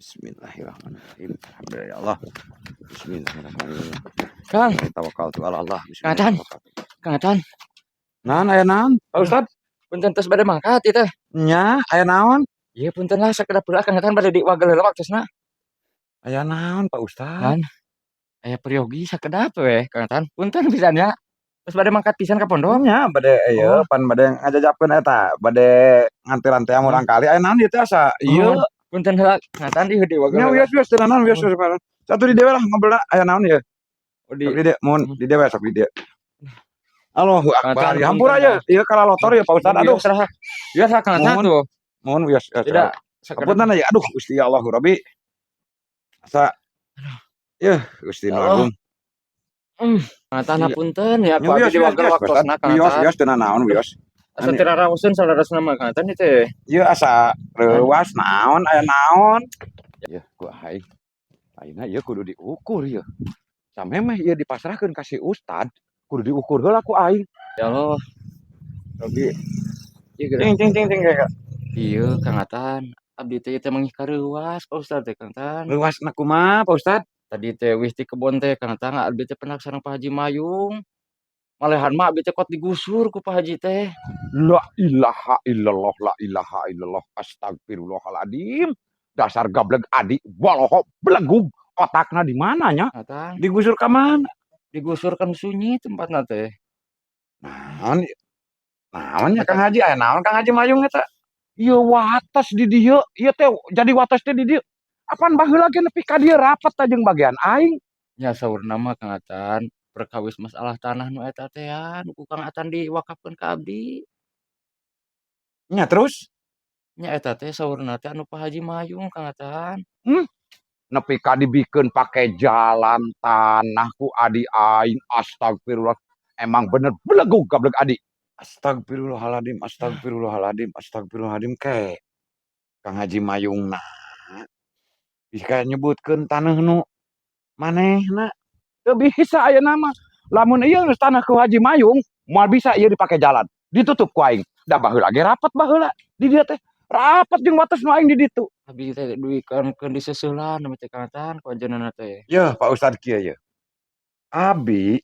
Bismillahirrahmanirrahim. Alhamdulillah ya Allah. Bismillahirrahmanirrahim. Kang, Tawakkaltu ala Allah. Kang Atan. Kang Atan. Naon, aya naon, Pak Ustad? Punten, tos bade mangkat ieu teh. Nya, aya naon? Ieu punten lah, sakedap heula, Kang Atan, bade diwagel heula waktosna. Aya naon, Pak Ustad? Kan aya peryogi sakedap we, Kang Atan. Punten pisan nya. Tos bade mangkat pisan ka pondok. Nya, bade ieu Oh. pan bade ngajajapkeun eta, bade nganteran teh murangkalih. Aya naon ieu teh asa ieu? Oh, punten heula, Kang Atan, ieu diwagel Nya, heula. Wios wios, teu naon, wios wios. Satu di dieu lah ngobrolna, aya naon ieu? Oh, di Sok di dieu, mohon di dieu we, sok di dieu. Allahu Kang akbar. Atan, Ya hampura punten ya, ieu kalalotor ya, Pak Ustad. Aduh. Wios lah. Wios lah, Kang Atan Mohon. Tuh. Mohon wios. Wios. Tidak sakedap. Punten ya, aduh Gusti Allahu Rabbi. Sa Yeuh, Gusti Ya nu Allah. Agung. Kang Atan, Iya. punten ya, Nya ku abdi wios wios diwagel wios, Pak Ustad. waktosna, Kang Wios Atan. Wios, teu nanaon, wios. Asa teu raraoseun saleresna mah, Kang Atan, ieu teh. Ieu asa reuas naon, aya naon? Yeuh, ku aing. Ayeuna ieu kudu diukur ieu. Samemeh ieu dipasrahkeun ka si Ustad, kudu diukur heula ku aing. Ya Allah. Rabbi. Ieu geura. Cing cing cing cing kayak. Ieu, Kang Atan, abdi teh ieu teh manggih kareuwas, Pak Ustad teh, Kang Atan. Reuasna kumaha, Pak Ustad? Tadi teh wih ti kebon teh, Kang Atan, abdi teh pendak sareng Pak Haji Mayung. Malehan mah abdi teh kot digusur ku Pak Haji teh. La ilaha illallah, la ilaha illallah, astagfirullahaladzim. Dasar gableg adi, boloho, belegug, otakna di mana nya? Kang Atan. Digusur ka mana? Digusur kan sunyi tempatna teh. Naon? Naon nya, Kang Haji? Aya naon Kang Haji Mayung eta? Ieu wates di dieu, ieu teh jadi wates teh di dieu. Apan baheula ge nepi ka dieu rapet tah jeung bagian aing. Nya, saurna mah, Kang Atan, perkawis masalah tanah nu eta teh ya, nu ku Kang Atan diwakafkeun ka abdi. Nya, terus? Nya, eta teh saurna teh anu Pak Haji Mayung, Kang Atan. Nepi ka dibikeun pake jalan tanah ku adi aing, astagfirullah. Emang bener belegug gableg adi. Astagfirullahaladzim, astagfirullahaladzim, astagfirullahaladzim, ke Kang Haji Mayungna bisa nyebutkeun taneuh nu manehna. Teu bisa ayeuna mah. Lamun ieu geus tanah ku Haji Mayung, moal bisa ieu dipake jalan. Ditutup ku aing. Da baheula ge rapet baheula di dieu teh. Rapet jeung wates nu aing di ditu. Abi teh duikeun keun diseuseullan abi teh, Kang Atan, ku anjeunna teh. Yeuh, Pak Ustad, kieu yeuh. Abi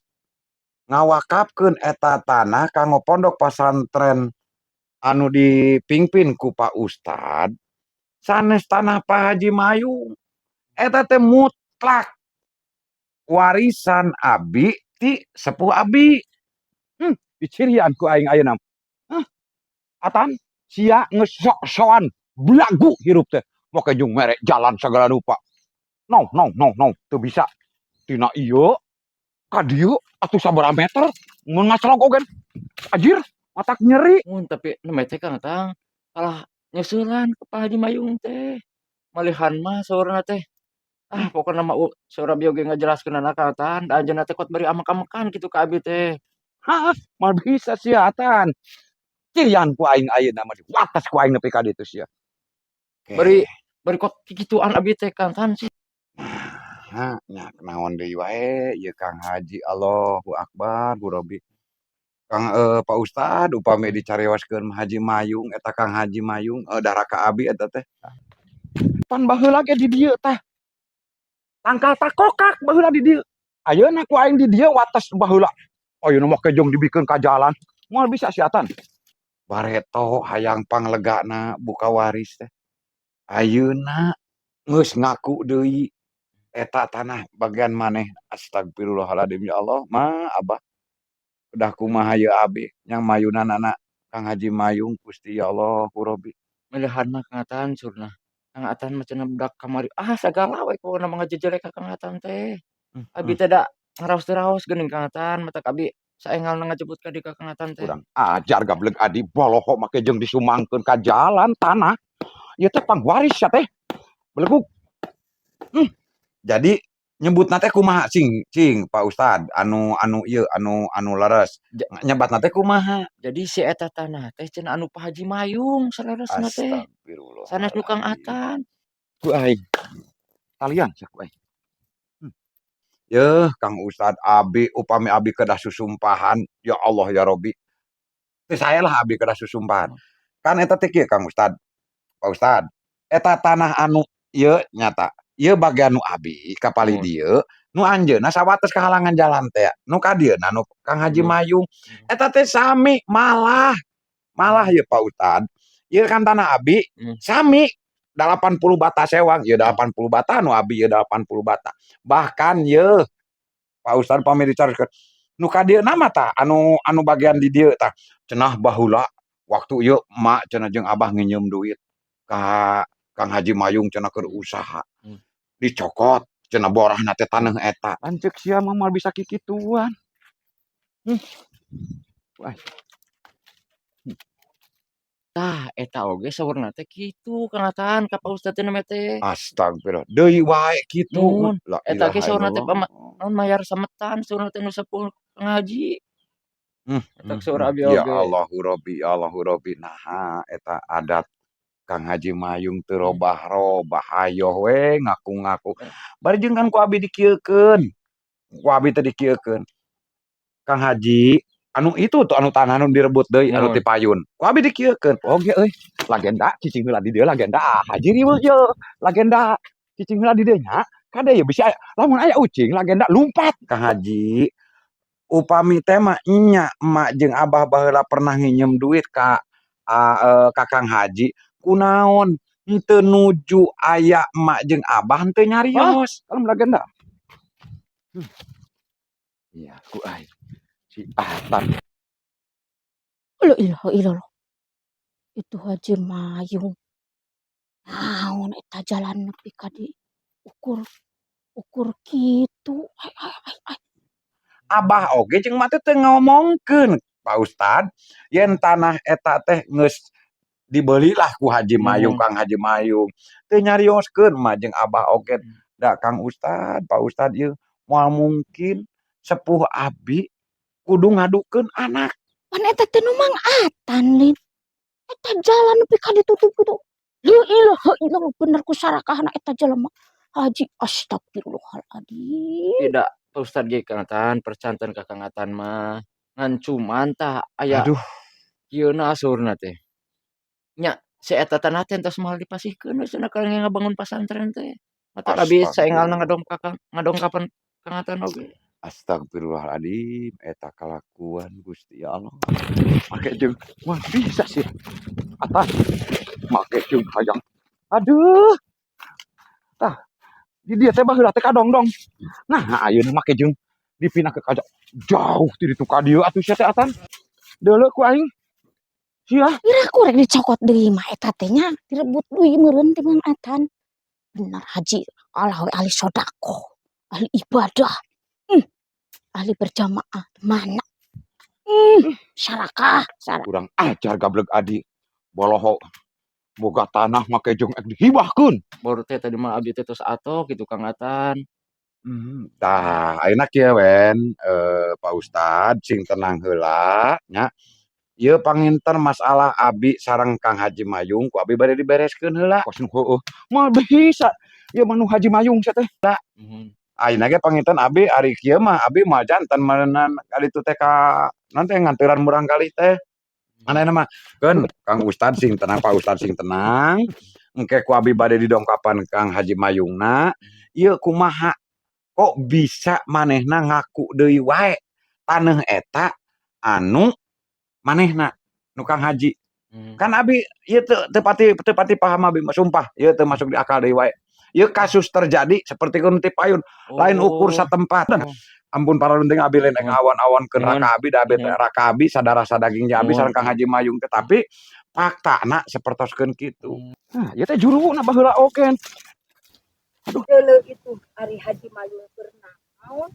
ngawakafkeun eta tanah kanggo pondok pasantren anu dipingpin ku Pak Ustad, sanes tanah Pak Haji Mayung. Eta teh mutlak warisan abi ti sepuh abi. Dicirian ku aing ayeuna. Hah? Atan sia geus sok-sokan belagu hirup teh. Make jeung mere jalan sagala rupa. No, no, no, no, teu bisa. Tina ieu ka dieu atuh sabaraha meter mun ngacelok oge. Anjir, matak nyeri. Mun tapi nembe teh, Kang Atan, kalah nyeuseullan ku Pak Haji Mayung teh. Malihan mah saurna teh. Ah, pokona mah saur abi oge ngajelaskeunana, Kang Atan, da anjeunna teh kot bari amek-amekan kitu ka abi teh. Hah, moal bisa sia, Atan. Cirian ku aing ayeuna mah, diwates ku aing nepi ka ditu sia. Bari bari kot kikituan abi teh, Kang Atan sih. Nah, nya naon deui wae ieu Kang Haji, Allahu akbar, ku Robbi. Kang Pak Ustad, upami dicarioskeun Haji Mayung eta, Kang Haji Mayung dara ka abi eta teh. Pan baheula ge di dieu tah. Tangkal takokak baheula di dieu. Ayeuna ku aing di dieu wates baheula. Ayeuna mah kejong dibikeun ka jalan. Moal bisa sia, Tan. Bareto hayang panglegana buka waris teh. Ayeuna geus ngaku deui eta tanah bagian maneh. Astagfirullahaladzim, ya Allah, ma Abah. Udah kumaha ieu abi yang mayunanana Kang Haji Mayung, Gusti ya Allah, ku Robbi. Milihan mah, Kang Atan, saurna. Kang Atan mah cenah budak kamari, ah, sagala we pokona mah ngajejelek ka Kang Atan teh. Abi teh da ngaraos teu raos geuning, Kang Atan, matak abi saengalna ngajebut ka dieu ka Kang Atan teh. Kurang ajar gableg adi, boloho make jeung disumangkeun ka jalan tanah. Ieu teh pangwaris ya teh. Belegug. Jadi nyebutna teh kumaha, cing cing, Pak Ustad, anu anu ieu anu anu leres. Nyebatna teh kumaha? Jadi si eta tanah teh cenah anu Pak Haji Mayung saleresna teh. Sanes nu Kang Astagfirullahaladzim. Atan. Ku aing. Talian sia ku aing. Yeuh, Kang Ustad, abi upami abi kedah susumpahan, ya Allah ya Robbi. Teu sae lah abi kedah susumpahan. Kan eta teh kieu, Kang Ustad, Pak Ustad, eta tanah anu Ieu nyata, ieu bagian nu abi ka palih dieu, nu anjeunna sawates kahalangan jalan teh, nu ka dieuna nu Kang Haji Mayung. Eta teh sami malah malah ieu, Pak Ustad, ieu kan tanah abi sami 80 bata sewang, ieu 80 bata nu abi ieu 80 bata. Bahkan yeuh, Pak Ustad, pami dicarioskeun nu ka dieuna mah tah, anu anu bagian di dieu tah, cenah baheula waktu ieu emak cenah jeung abah nginjeum duit ka Kang Haji Mayung cenah keur usaha. Dicokot cenah borahna teh taneuh eta. Lanceuk sia mah moal bisa kikituan. Wah. Tah, eta oge saurna teh kitu, Kang Atan, ka Pak Ustad teh namanya teh. Astagfirullah, deui wae kitu. Mun, La eta ge ilaha saurna teh illallah. Naon mayar sametan saurna teh nu sepuh Kang Haji. Eta saur abi Ya oge. Allahu Robbi, ya Allahu Robbi, naha eta adat Kang Haji Mayung teu robah-robah, hayoh we ngaku-ngaku. Bari jeung kan ku abi dikieukeun, ku abi teh dikieukeun. Kang Haji, anu itu tuh, anu tanah anu direbut deui anu ti payun. Ku abi dikieukeun, oge euy, legenda cicing heula di dieu, legenda ah Haji riweuh ieu, legenda cicing heula di dieu nya, kade ieu bisi aya, lamun aya ucing legenda lumpat. Kang Haji, upami teh mah nya emak jeung abah baheula pernah nginjem duit ka Kang Haji, kunaon henteu nuju aya emak jeung abah henteu nyarios. Kalem legenda. Iya, ku aing si Atan. La ilaha illallah. Itu Haji Mayung. Naon eta jalan nepi ka diukur ukur kitu. Ai ai ai ai. Abah oge jeung emak teh teu ngomongkeun, Pak Ustad, yen tanah eta teh geus dibelilah ku Haji Mayung, Kang Haji Mayung. Teu nyarioskeun emak jeung abah oge. Da Kang Ustad, Pak Ustad, ieu moal mungkin sepuh abi kudu ngadukeun anak. Pan eta teh nu Mang Atan, Lin. Eta jalan nepi ka ditutup kitu. La ilaha illallah, bener ku sarakahna eta jelema. Haji, astagfirullahaladzim. Tidak, Pak Ustad ge, Kang Atan, percanten ka Kang Atan mah. Ngan cuman tah aya Aduh. kieuna saurna teh. Nya si eta tanah teh entos moal dipasihkeun we cenah ka ngabangun pasantren teh. Matak abi saengalna ngadongkapan Kang Atan oge. Astagfirullahaladzim, eta kalakuan, Gusti ya Allah. Make jeung wah bisa sih. Atan make jeung hayang. Aduh. Tah, di dieu teh baheula teh kadongdong. Nah, ayeuna make jeung dipindah ke kaja jauh ti ditu ka dieu atuh sia teh, Atan. Deuleu ku aing. Sia. Piraku rek dicokot deui mah eta teh nya, direbut deui meureun ti Mang Atan. Bener haji, alah we ahli sedekah, ahli ibadah, ahli berjamaah, mana? Sarakah, sarakah. Kurang ajar gablek adi. Boloho boga tanah make jeung ek dihibahkeun. Baru teh tadi mah abdi teh tos atok gitu, Kang Atan. Tah, ayeuna kieu wen, Pak Ustad sing tenang heula nya. Ieu panginten masalah abi sareng Kang Haji Mayung ku abi bade dibereskeun heula. Kos nu heueuh, moal bisa. Ieu mah nu Haji Mayung sia teh. Ayeuna ge panginten abi ari kieu mah abi moal janten meureunan ka ditu teh ka naon teh nganteuran murangkalih teh. Ngan ayeuna mah keun Kang Ustad sing tenang, Pak Ustad sing tenang. Engke ku abi bade didongkapan Kang Haji Mayungna. Ieu kumaha kok bisa manehna ngaku deui wae taneuh eta anu manehna nu Kang Haji. Kan abi ieu teu pati paham abi mah, sumpah ieu teu masuk di akal deui wae. Ieu kasus terjadi seperti nu ti payun, lain ukur satempat. Ampun para penting abi lain awan-awankeun raka abi da abi teh raka abi saudara sadaging abi sareng Kang Haji Mayung teh, tapi faktana sapertoskeun kitu. Nah, ieu teh juruna baheula oge. Aduh. Deuleu itu ari Haji Mayung keur naon?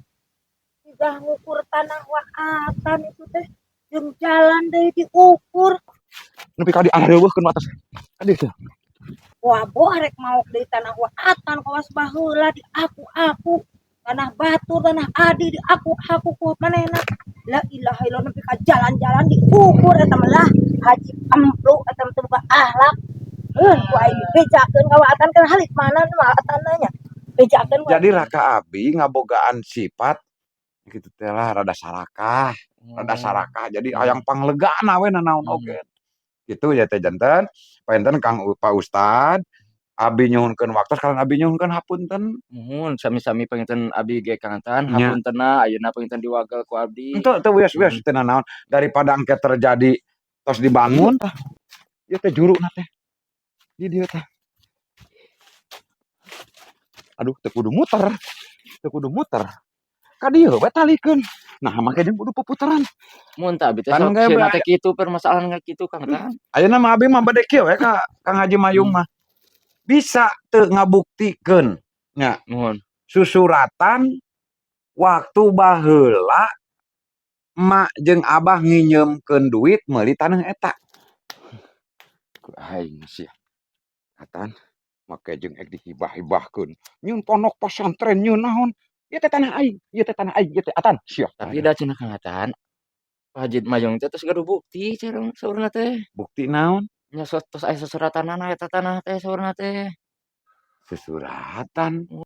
Siga ngukur tanah waatan itu teh jeung jalan deui diukur. Nepi ka diareuweuhkeun atas. Ka dieu teh. Wah, boh rek maok deui tanah waatan kawas baheula di aku-aku. Tanah batur, tanah adi di aku-aku ku manehna. La ilaha illallah, nepi ka jalan-jalan diukur eta mah lah. Haji Emplu eta mah teu boga akhlak. Heuh, ku aing dibejakeun ka waatan kan halit mana waatan nya. Bejakeun. Jadi raka abi ngabogaan sifat kitu teh lah, rada sarakah, rada sarakah. Jadi hayang panglegana we nanaon oge. Kitu ya teh janten, panginten Kang Pak Ustad. Abi nyuhunkeun waktos kalian abi nyuhunkeun hapunten. Muhun, sami-sami panginten abi ge, Kang Atan, Nya. Hapuntenna ayeuna panginten diwagel ku abdi. Henteu teu, wios wios, teu nanaon, daripada engke terjadi tos dibangun tah. Ieu teh juruna teh. Di dieu tah. Aduh, teu kudu muter. Teu kudu muter. Ka dieu we talikeun. Nah, make jeung kudu puputeran. Mun tah abi teh Pan sok ge sieuna teh kitu permasalahan kitu, Kang Tan. Ayeuna mah abi mah bade kieu we ka Kang Haji Mayung mah. Bisa teu ngabuktikeun nya Muhun. Susuratan waktu baheula emak jeung abah nginjeumkeun duit meuli taneuh eta? Ku aing sia. Atan make jeung ek dihibah-hibahkeun. Nyieun pondok pasantren, nyieun naon. Ieu teh tanah aing, ieu teh tanah aing, ieu teh atan sia. Tapi da cenah Kang Atan, Pak Haji Mayung teh tos gaduh bukti saurna teh. Bukti naon? Nya tos aya susuratanana eta tanah teh saurna teh. Susuratan?